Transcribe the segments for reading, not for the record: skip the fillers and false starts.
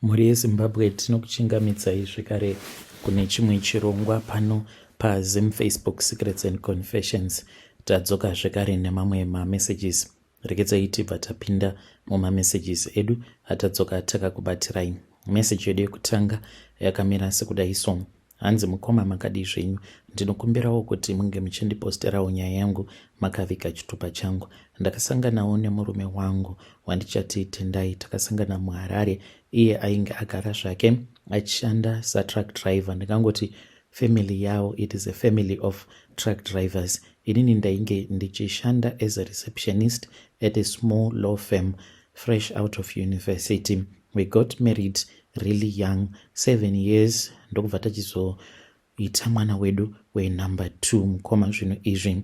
Mhuri yeZimbabwe, tinokuchingamidzai zvekare kune chimwe chirongwa pano paZim Facebook Secrets and Confessions. Tadzoka zvekare nemamwe mamessages. Regedzai tibva tapinda mumamessages edu atadzoka takakubatirai. Message yedu yekutanga yakamira sekudai so. Hanzi, "Mukoma, makadii zvenyu? Ndinokumbirawo kuti munge muchindiposterawo nyaya yangu makaviga chitupa changu. Ndakasanganawo nemurume wangu wandichati Tendai. Takasangana muHarare. Iye ainge agara zvake achishanda satruck driver. Ndingangoti family yavo, it is a family of truck drivers. Inini ndainge ndichishanda as a receptionist at a small law firm, fresh out of university. We got married really young, 7 years, ndokubva tachizoita mwana wedu wenumber 2. Mukoma, zvinhu izvi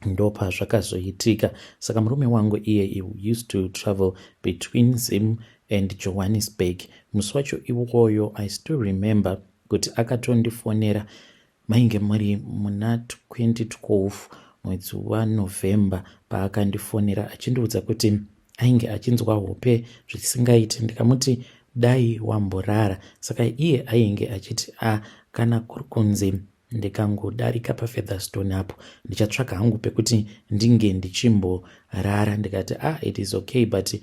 ndopa zvakazoitika. Saka murume wangu iye, he used to travel between Zim and Johannesburg. Musi wacho iwoyo, I still remember kuti akatondifonera. Mainge muri muna 2012, mwedzi waNovember, paakandifonera achindiudza kuti ainge achinzwa hope zvisingaiti. Ndikamuti dai wamborara. Saka iye ainge achiti, a kana kuri kunzi ndikangodarika paFeatherstone apo, ndichatsvaka hangu pekuti ndinge ndichimborara. Ndikati, ah, it is okay, but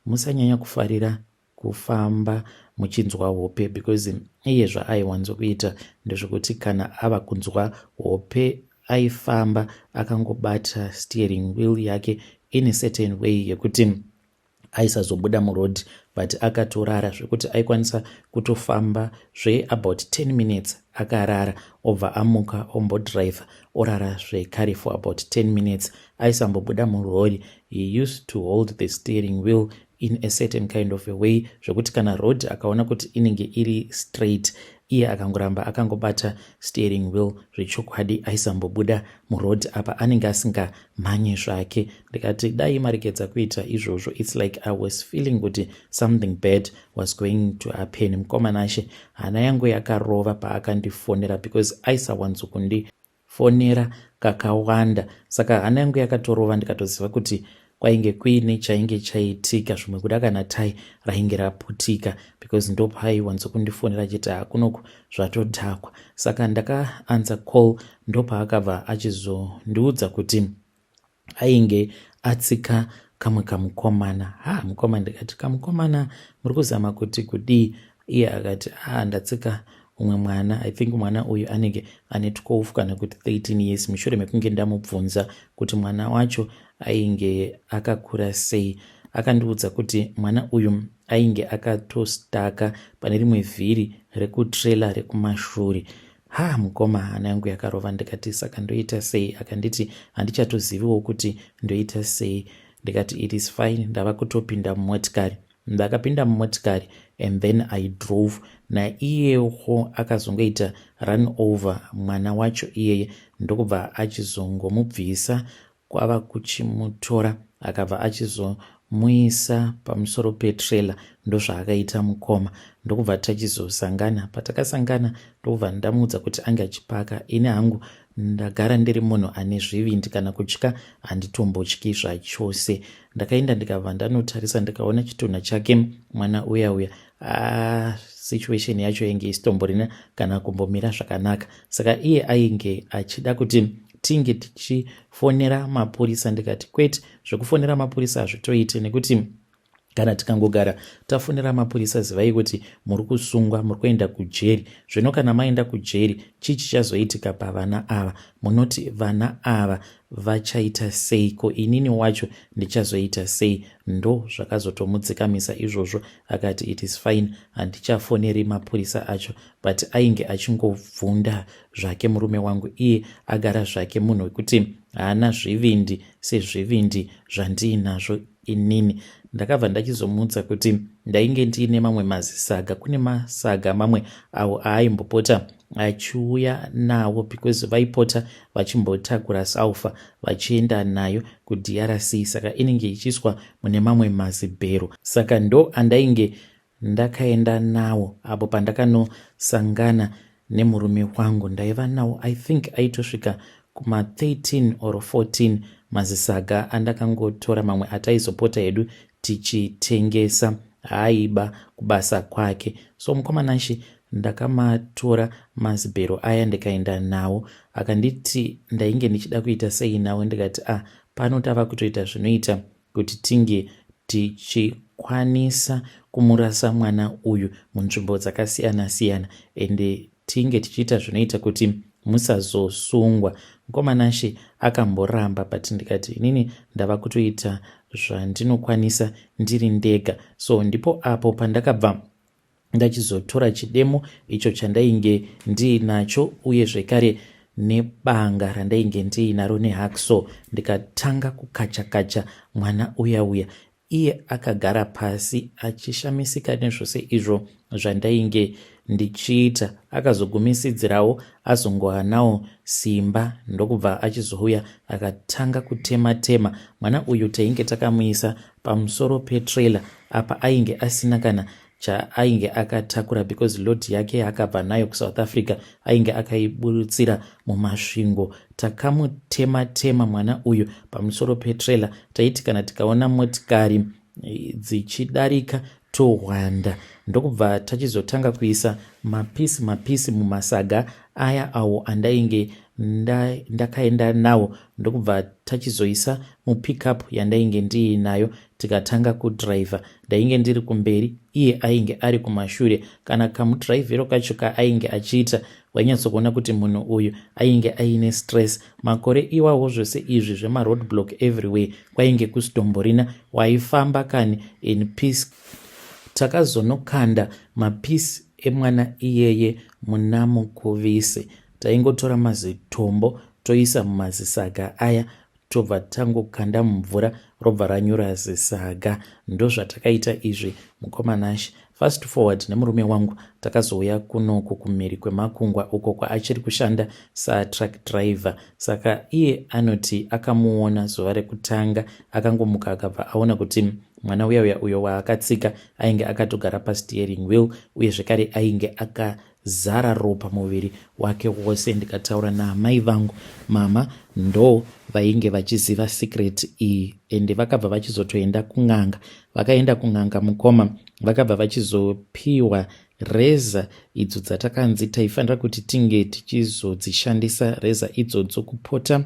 musanyanya kufarira kufamba muchinzwa hope, because iye zvaaiwanzokuita ndezvekuti kana ava kunzwa hope, aifamba akangobata steering wheel yake in a certain way yekuti aisazobuda muroad, but akatorara, zvekuti aikwanisa kutofamba zveabout 10 minutes akarara, obva amuka, ombodhiraivha, orara zvekare for about 10 minutes. Aisambobuda murori. He used to hold the steering wheel in a certain kind of a way zvekuti kana road akaona kuti inenge iri straight, iye akangoramba akangobata steering wheel, zvechokwadi aisambobuda muroad. Apa anenge asingamhanyi zvake. Ndikati dai maregedza kuita izvozvo. It's like I was feeling kuti something bad was going to happen. Mukomanashe, hana yangu yakarova paakandifonera, because aisawanzokundifonera kakawanda. Saka hana yangu yakatorova, ndikatoziva kuti kwainge kuine chainge chaitika, zvimwe kuda kana tai rainge raputika, because ndopaaiwanzokundifonera achiti hakunoku zvatodhakwa. Saka ndakaanswer call, ndopaakabva achizondiudza kuti ainge atsika kamwe kamukomana. Ha, mukoma, ndikati, kamukomana muri kuzama kuti kudii? Iye akati, a ndatsika umwe mwana. I think mwana uyu anenge ane 12 kana kuti 13 years. Mushure mekunge ndamubvunza kuti mwana wacho ainge akakura sei, akandiudza kuti mwana uyu ainge akatostaka pane rimwe vhiri rekutrela rekumashure. Ha, mukoma, hana yangu yakarova. Ndikati, saka ndoita sei? Akanditi, handichatoziviwo kuti ndoita sei. Ndikati, it is fine, ndava kutopinda mumotikari. Ndakapinda mumotikari and then I drove. Naiyewo akazongoita run over mwana wacho iyeye, ndokubva achizongomubvisa, kwava kuchimutora, akabva achizomuisa pamusoro petrailer. Ndozvaakaita, mukoma. Ndokubva tachizosangana. Patakasangana, ndokubva ndamuudza kuti ange achipaka. Ini hangu ndagara ndiri munhu ane zvivindi, kana kutya handitombotyi zvachose. Ndakaenda, ndikabva ndanotarisa, ndikaona chitunha chake mwana uya uya. Ah, situation yacho yainge isitomborina kana kumbomira zvakanaka. Saka iye ainge achida kuti tinge tichifonera mapurisa. Ndikati kwete, zvekufonera mapurisa hazvitoite, nekuti kana tikangogara tafonera mapurisa, zivai kuti muri kusungwa, muri kuenda kujeri. Zvino kana maenda kujeri, chii chichazoitika pavana ava? Munoti vana ava vachaita sei? Ko inini wacho ndichazoita sei? Ndo zvakazotomudzikamisa izvozvo. Akati, it is fine, handichafoneri mapurisa acho. But ainge achingobvunda zvake murume wangu. Iye agara zvake munhu wekuti haana zvivindi sezvivindi zvandiinazvo inini. Ndakabva ndachizomuudza kuti ndainge ndiine mamwe mazisaga. Kune masaga mamwe awo aaimbopota achiuya nawo, because vaipota vachimbotakura sulphur vachienda nayo kuDRC. Saka inenge ichiiswa mune mamwe mazibhero. Saka ndo andainge ndakaenda nawo apo pandakanosangana nemurume wangu. Ndaiva nawo, I think aitosvika kuma13 or 14 mazisaga andakangotora, mamwe ataizopota hedu tichitengesa. aaiba kubasa kwake. So mukoma Nashy ndakamatora mazibhero aya ndikaenda nawo. Akanditi ndainge ndichida kuita sei nawo ndikati ah pano tava kutoita zvinoita kuti tinge tichikwanisa kumurasa mwana uyu munzvimbo dzakasiyana siyana ende tinge tichiita zvinoita kuti musazosungwa. Mukoma Nashe akamboramba but ndikati inini ndava kutoita zvandinokwanisa ndiri ndega. So ndipo apo pandakabva ndachizotora chidemo icho chandainge ndiinacho uye zvekare nebanga randainge ndiinaro nehacksaw ndikatanga kukacha kacha mwana uya uya. Iye akagara pasi achishamisika nezvose izvo zvandainge ndichiita. Akazogumisidzirawo azongowanawo simba ndokubva achizouya akatanga kutema tema mwana uyu. Tainge takamuisa pamusoro petrailer apa ainge asina kana chaainge akatakura because load yake yaakabva nayo kuSouth Africa ainge akaiburutsira muMasvingo. Takamutema tema mwana uyu pamusoro petrailer. Taiti kana tikaona motikari eh, dzichidarika tohwanda ndokubva tachizotanga kuisa mapisi mapisi mumasaga aya awo andainge ndakaenda nawo ndokubva tachizoisa mupickup yandainge ndiinayo tikatanga kudriver. Ndainge ndiri kumberi iye ainge ari kumashure. Kana kamudrivhero kacho kaainge achiita wainyatsokuona kuti munhu uyu ainge aine stress. Makore iwawo zvose izvi zvemaroad block everywhere kwainge kusitomborina waifamba kani in peace. Takazonokanda mapiece emwana iyeye muna Mukuvisi. Taingotora mazitombo toisa mumazisaga aya tobva tangokanda mumvura robva ranyura zisaga. Ndozvatakaita izvi mukoma Nash. Fast forward nemurume wangu takazouya kunoku kumhiri kwemakungwa uko kwaachiri kushanda satruck driver. Saka iye anoti akamuona zuva rekutanga akangomuka akabva aona kuti mwana uya uya uyo waakatsika ainge akatogara pasteering wheel uye zvekare ainge aka zara ropa muviri wake wose ndikataura naamai vangu mama ndo vainge vachiziva secret iyi ende vakabva vachizotoenda kun'anga vakaenda kun'anga mukoma vakabva vachizopiwa reza idzo dzatakanzi taifanira kuti tinge tichizodzishandisa reza idzodzo kupota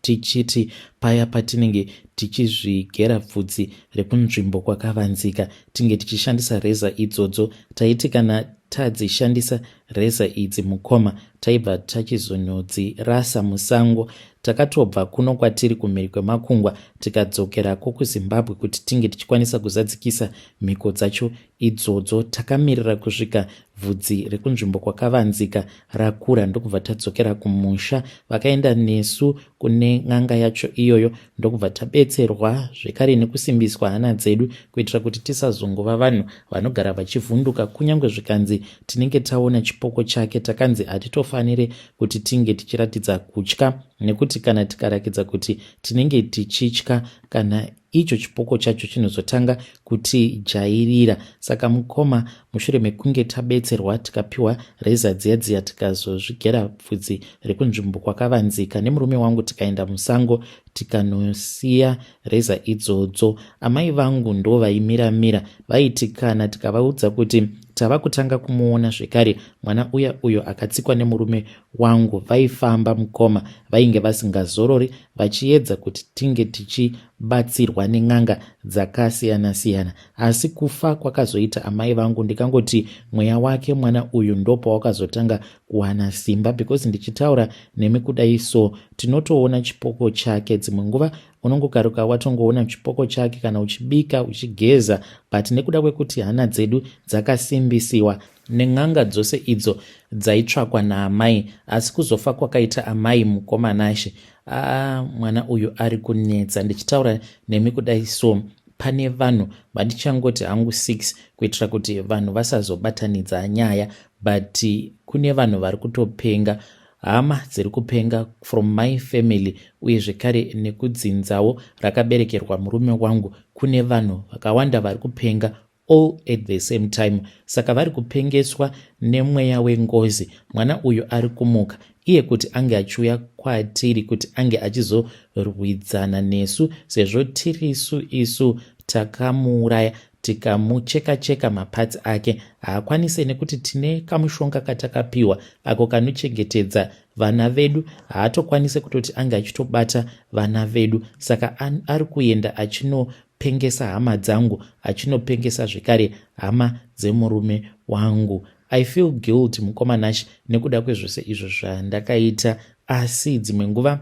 tichiti paya patinenge tichizvigera bvudzi rekunzvimbo kwakavanzika tinge tichishandisa reza idzodzo. Taiti kana tadzishandisa reza idzi mukoma taibva tachizonodzirasa musango. Takatobva kuno kwatiri kumhiri kwemakungwa tikadzokerako kuZimbabwe kuti tinge tichikwanisa kuzadzikisa mhiko dzacho idzodzo. Takamirira kusvika bvudzi rekunzvimbo kwakavanzika rakura ndokubva tadzokera kumusha. Vakaenda nesu kune n'anga yacho iyoyo ndokubva tabetserwa zvekare nekusimbiswa hana dzedu kuitira kuti tisazongova vanhu vanogara vachivhunduka kunyange zvikanzi tinenge taona chipoko chake. Takanzi hatitofanire kuti tinge tichiratidza kutya nekuti kana tikarakidza kuti tinenge tichitya kana icho chipoko chacho chinozotanga kutijairira. Saka mukoma, mushure mekunge tabetserwa tikapiwa reza dziya dziya tikazozvigera bvudzi rekunzvimbo kwakavanzika nemurume wangu tikaenda musango tikanosiya reza idzodzo. Amai vangu ndo vaimira mira vaiti kana tikavaudza kuti tava kutanga kumuona zvekare mwana uya uyo akatsikwa nemurume wangu vaifamba mukoma vainge vasingazorori vachiedza kuti tinge tichibatsirwa nen'anga dzakasiyana siyana asi kufa kwakazoita amai vangu ndikangoti mweya wake mwana uyu ndopawakazotanga kuwana simba because ndichitaura nemi kudai so tinotoona chipoko chake dzimwe nguva unongokaruka watongoona chipoko chake kana uchibika uchigeza but nekuda kwekuti hana dzedu dzakasimbisiwa Nen'anga dzose idzo dzaitsvakwa naamai asi kuzofa kwakaita amai mukoma Nashe aa mwana uyu ari kunetsa ndichitaura nemi kudai so pane vanhu vandichangoti hangu 6 kuitira kuti vanhu vasazobatanidza nyaya but kune vanhu vari kutopenga hama dziri kupenga from my family uye zvekare nekudzinzawo rakaberekerwa murume wangu kune vanhu vakawanda vari kupenga all at the same time saka vari kupengeswa nemweya wengozi mwana uyu ari kumuka iye kuti ange achiuya kwatiri kuti ange achizorwidzana nesu sezvo tirisu isu takamuuraya. Tikamucheka cheka maparts ake haakwanise, nekuti tine kamushonga katakapiwa ako kanochengetedza vana vedu. Haatokwanise kutoti ange achitobata vana vedu, saka ari kuenda achinopengesa hama dzangu, achinopengesa zvekare hama dzemurume wangu. I feel guilt, mukoma Nash, nekuda kwezvose izvo zvandakaita, asi dzimwe nguva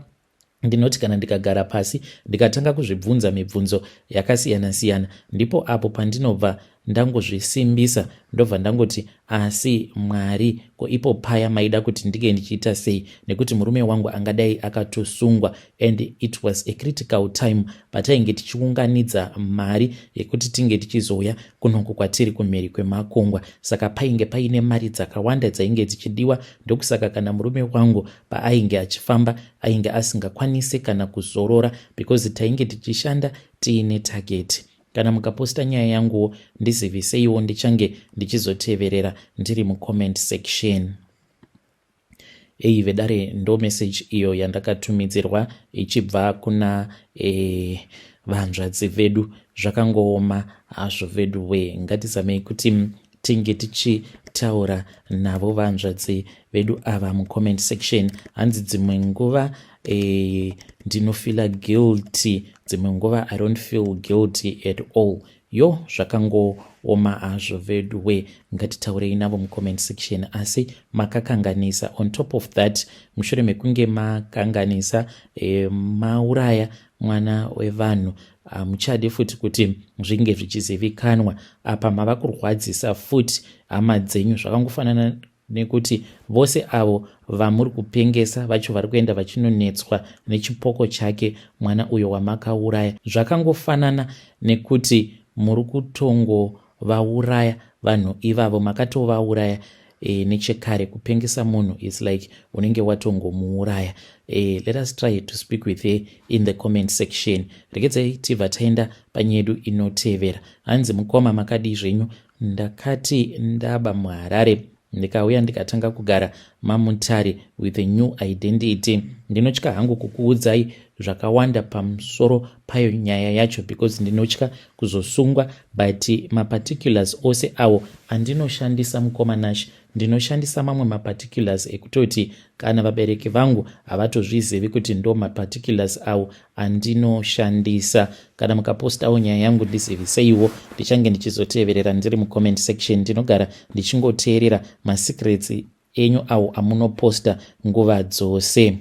ndinoti kana ndikagara pasi ndikatanga kuzvibvunza mibvunzo yakasiyana-siyana, ndipo apo pandinobva ndangozvisimbisa, ndobva ndangoti, "Asi Mwari, ko ipo paya maida kuti ndinge ndichiita sei?" Nekuti murume wangu angadai akatosungwa, and it was a critical time patainge tichiunganidza mari yekuti tinge tichizouya kunoko kwatiri kumhiri kwemakungwa. Saka painge paine mari dzakawanda dzainge dzichidiwa. Ndokusaka kana murume wangu paainge achifamba ainge asingakwanisi kana kuzorora, because tainge tichishanda tiine target. Kana mukaposta nyaya yanguwo, ndiziviseiwo, ndichange ndichizoteverera ndiri mucomment section. Ei vedare, ndo message iyo yandakatumidzirwa ichibva kuna vanzvadzi vedu. Zvakangooma hazvo vedu we. Ngatizamei kuti tinge tichitaura navo vanzvadzi vedu ava mucomment section. Hanzi dzimwe nguva ndinofeela guilty, dzimwe nguva I don't feel guilty at all. Yo, zvakangooma hazvo vedu we. Ngatitaurei navo mucomment section. Asi makakanganisa. On top of that, mushure mekunge makanganisa, mauraya mwana wevanhu, hamuchadi futi kuti zvinge zvichizivikanwa. Apa mava kurwadzisa futi hama dzenyu. Zvakangofanana nekuti vose avo vamuri kupengesa vacho vari kuenda vachinonetswa nechipoko chake mwana uyo wamakauraya. Zvakangofanana nekuti muri kutongovauraya vanhu ivavo, makatovauraya nechekare. Kupengesa munhu is like unenge watongomuuraya. Let us try to speak with her in the comment section. Regedzai tibva taenda panyedu inotevera. Hanzi, "Mukoma, makadii zvenyu? Ndakati ndaba muHarare, ndikauya ndikatanga kugara maMutare with a new identity. Ndinotya hangu kukuudzai zvakawanda pamusoro payo nyaya yacho because ndinotya kuzosungwa, but maparticulars ose awo andinoshandisa, mukoma Nash, ndinoshandisa mamwe maparticulars ekutoti kana vabereki vangu havatozvizivi kuti ndo maparticulars awo andinoshandisa. Kana mukapostawo nyaya yangu, ndiziviseiwo, ndichange ndichizoteverera ndiri mucomment section. Ndinogara ndichingoteerera masecrets enyu awo amunoposta nguva dzose."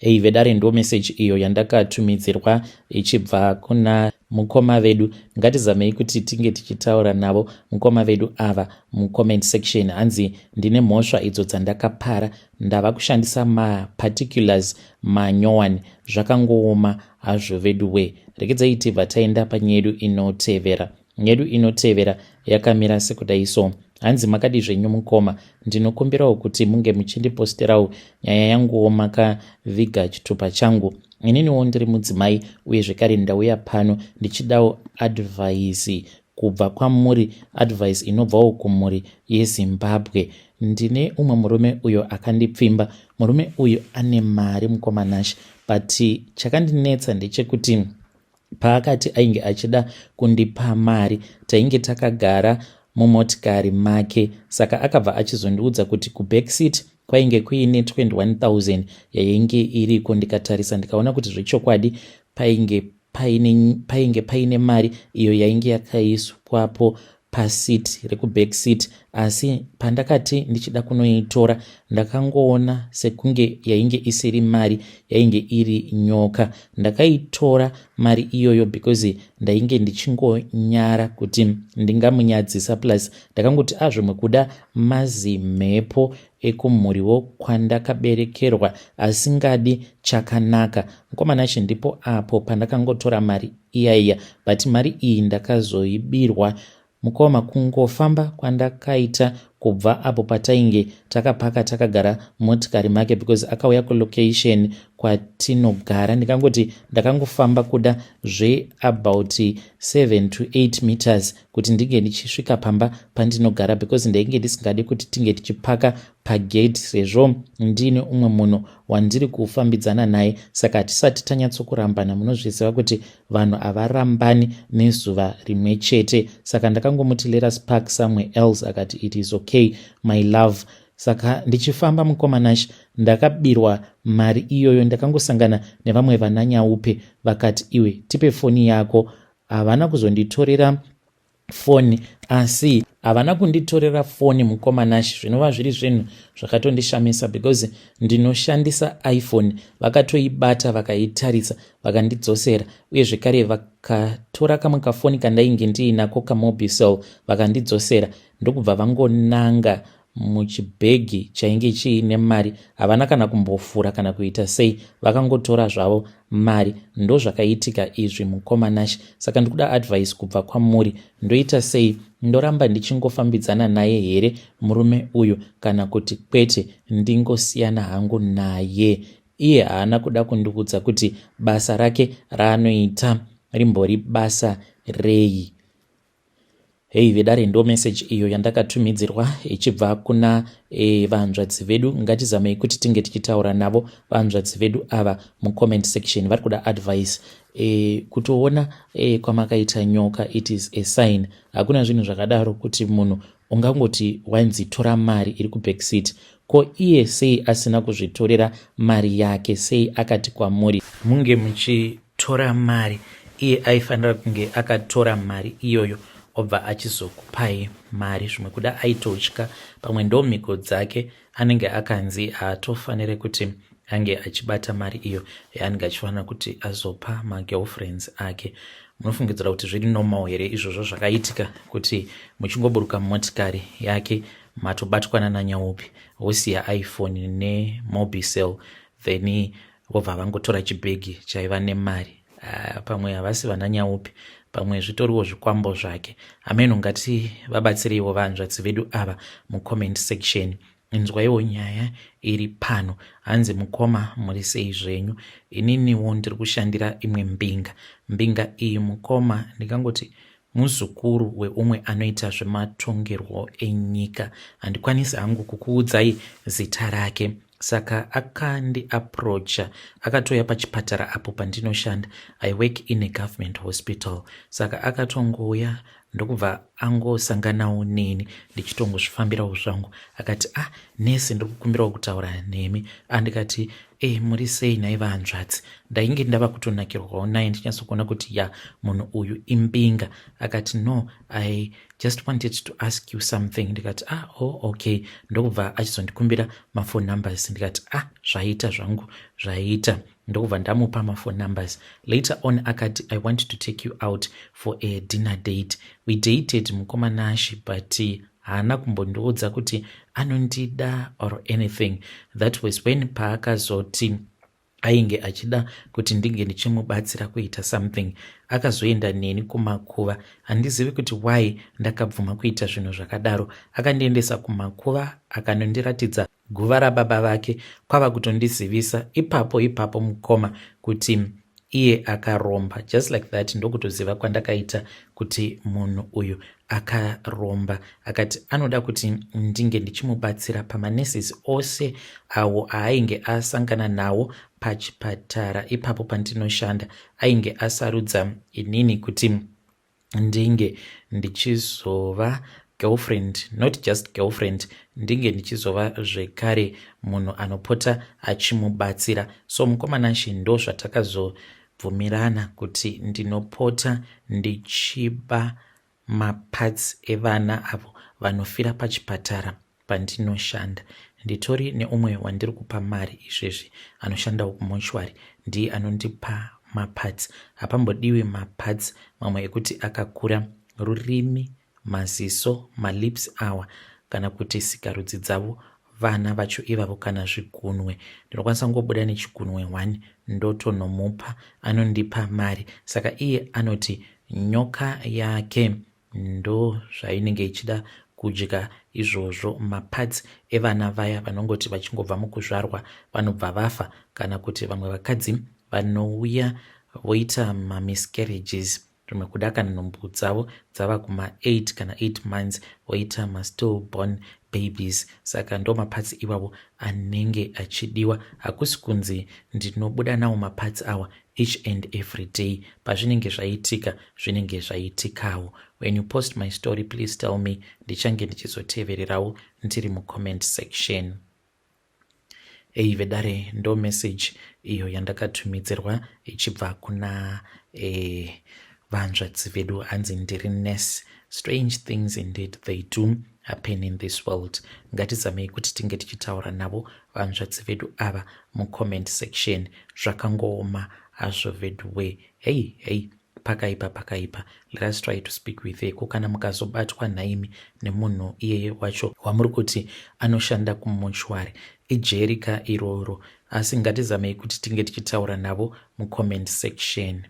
Ei vedare, ndo message iyo yandakatumidzirwa ichibva kuna mukoma vedu. Ngatizamei kuti tinge tichitaura navo mukoma vedu ava mucomment section. Hanzi, "Ndine mhosva idzo dzandakapara, ndava kushandisa maparticulars manyowani. Zvakangooma hazvo vedu we." Regedzai tibva taenda panyedu inotevera. Nyedu inotevera yakamira sekudai so. Hanzi, "Makadi zvenyu mukoma? Ndinokumbirawo kuti munge muchindiposterawo nyaya yanguwo makaviga chitupa changu. Ininiwo ndiri mudzimai, uye zvekare ndauya pano ndichidawo advice kubva kwamuri, advice inobvawo kumhuri yeZimbabwe. Ndine umwe murume uyo akandipfimba. Murume uyu ane mari, mukoma Nash, but chakandinetsa ndechekuti paakati ainge achida kundipa mari, tainge takagara mumotikari make, saka akabva achizondiudza kuti kubackseat kwainge kuine 21,000 yainge iriko. Ndikatarisa ndikaona kuti zvechokwadi painge paine mari iyo yainge yakaiswapo paseat rekubackseat, asi pandakati ndichida kunoitora, ndakangoona sekunge yainge isiri mari, yainge iri nyoka. Ndakaitora mari iyoyo because ndainge ndichingonyara kuti ndingamunyadzisa, plus ndakangoti azvimwe kuda mazimhepo ekumhuriwo kwandakaberekerwa asingadi chakanaka. Mukoma Nash, ndipo apo pandakangotora mari iyaiya, but mari iyi ndakazoibirwa, mukoma. Kungofamba kwandakaita kumba ndakasvika ndikaona Kubva apo patainge takapaka takagara motikari make because akauya kulocation kwatinogara, ndikangoti ndakangofamba kuda zveabout 7 to 8 meters kuti ndinge ndichisvika pamba pandinogara because ndainge ndisingadi kuti tinge tichipaka pagate sezvo ndine umwe munhu wandiri kufambidzana naye, saka hatisati tanyatsokurambana. Munozviziva kuti vanhu havarambani nezuva rimwe chete. Saka ndakangomuti, "Let us park somewhere else." Akati, "It is okay, my love." Saka ndichifamba, mukoma Nash, ndakabirwa mari iyoyo. Ndakangosangana nevamwe vananyaupe vakati, "Iwe, tipe foni yako." Havana kuzonditorera foni, asi havana kunditorera foni, mukoma Nash, zvinova zviri zvinhu zvakatondishamisa because ndinoshandisa iPhone. Vakatoibata, vakaitarisa, vakandidzosera. Uye zvekare vakatora kamwe kafoni kandainge ndiinako kaMobicel, vakandidzosera, ndokubva vangonanga muchibhegi chainge chiine mari. Havana kana kumbofura kana kuita sei, vakangotora zvavo mari. Ndozvakaitika izvi, mukoma Nash. Saka ndikuda advice kubva kwamuri. Ndoita sei? Ndoramba ndichingofambidzana naye here murume uyu, kana kuti kwete, ndingosiyana hangu naye? Iye haana kuda kundiudza kuti basa rake raanoita rimbori basa rei. Hei vedare, ndo meseji iyo yandakatumidzirwa ichibva kuna vanzvadzi vedu. Ngatizamei kuti tinge tichitaura navo vanzvadzi vedu ava mucomment section. Vari kuda advice. Kutoona kwamakaita nyoka, it is a sign. Hakuna zvinhu zvakadaro kuti munhu ungangoti wanzi tora mari iri kubackseat. Ko iye sei asina kuzvitorera mari yake? Sei akati kwamuri munge muchitora mari? Iye aifanira kunge akatora mari iyoyo, obva achizokupai mari. Zvimwe kuda aitotya, pamwe ndo mhiko dzake, anenge akanzi haatofaniri kuti ange achibata mari iyo yaanenge achifanira kuti azopa magirlfriends ake. Munofungidzira kuti zviri normal here izvozvo zvakaitika, kuti muchingoburuka mumotikari yake matobatwa nananyaupi, wosiya iPhone neMobicel, then vobva vangotora chibhegi chaiva nemari? Pamwe havasi vananyaupi, pamwe zvitoriwo zvikwambo zvake, hameno. Ngati vabatsireiwo vanzvadzi vedu ava mucomment section. Inzwaiwo nyaya iri pano. Hanzi, "Mukoma, muri sei zvenyu? Ininiwo ndiri kushandira imwe mbinga. Mbinga iyi, mukoma, ndingangoti muzukuru weumwe anoita zvematongerwo enyika. Handikwanisi hangu kukuudzai zita rake. Saka akandiapproacha, akatouya pachipatara apo pandinoshanda. I work in a government hospital. Saka akatongouya, ndokubva angosanganawo neni ndichitongozvifambirawo zvangu. Akati, 'Ah, nesi, ndiri kukumbirawo kutaura nemi.' Andikati, 'E, muri sei naiva hanzvadzi?' Ndainge ndava kutonakirwawo naye, ndichinyatsokuona kuti ya, munhu uyu imbinga. Akati, 'No, I just wanted to ask you something.' Ndikati, 'Ah, oh, okay.' Ndokubva achizondikumbira maphone numbers. Ndikati, 'Ah, zvaita zvangu, zvaita.' Ndokubva ndamupa maphone numbers. Later on akati, 'I want to take you out for a dinner date.' We dated, mukoma Nashi, but haana kumbondiudza kuti anondida or anything. That was when paakazoti ainge achida kuti ndinge ndichimubatsira kuita something. Akazoenda neni kumakuva. Handizivi kuti why ndakabvuma kuita zvinhu zvakadaro. Akandiendesa kumakuva, akanondiratidza guva rababa vake, kwava kutondizivisa ipapo ipapo, mukoma, kuti iye akaromba. Just like that, ndokutoziva kwandakaita kuti munhu uyu akaromba. Akati anoda kuti ndinge ndichimubatsira pamanurses ose awo aainge asangana nawo pachipatara ipapo pandinoshanda. Ainge asarudza inini kuti ndinge ndichizova girlfriend, not just girlfriend, ndinge ndichizova zvekare munhu anopota achimubatsira. So mukoma Nashi, ndo zvatakazobvumirana kuti ndinopota ndichiba maparts evana avo vanofira pachipatara pandinoshanda. Nditori neumwe wandiri kupa mari izvezvi, anoshandawo kumochwari, ndiye anondipa maparts. Hapambodiwi maparts mamwe ekuti akakura, rurimi, maziso, malips awa, kana kuti sikarudzi dzavo vana vacho ivavo, kana zvigunwe. Ndinokwanisa kungobuda nechigunwe 1, ndotonomupa, anondipa mari. Saka iye anoti nyoka yake ndo zvainenge ichida." kudya izvozvo maparts evana vaya vanongoti vachingobva mukuzvarwa vanobva vafa kana kuti vamwe vakadzi vanouya voita mamiscarriages rimwe kuda kana nhumbu dzavo dzava kuma 8 kana 8 months voita mastill born babies. Saka ndo maparts iwavo anenge achidiwa. Hakusi kunzi ndinobuda nawo maparts awa each and every day. Pazvinenge zvaitika, zvinenge zvaitikawo. When you post my story, please tell me. Ndichange ndichizotevererawo ndiri mucomment section. Ei vedare, ndo message iyo yandakatumidzirwa ichibva kuna vanzvadzi vedu. Hanzi ndiri nurse. Strange things indeed, they do happen in this world. Ngatizamei kuti tinge tichitaura navo vanzvadzi vedu ava mucomment section. Zvakangooma hazvo vedu we. Hei hei, pakaipa, pakaipa. Let us try to speak with her. Ko kana mukazobatwa nhaimi nemunhu iyeye wacho wamuri kuti anoshanda kumochwari? Ijerika iroro. Asi ngatizamei kuti tinge tichitaura navo mucomment section.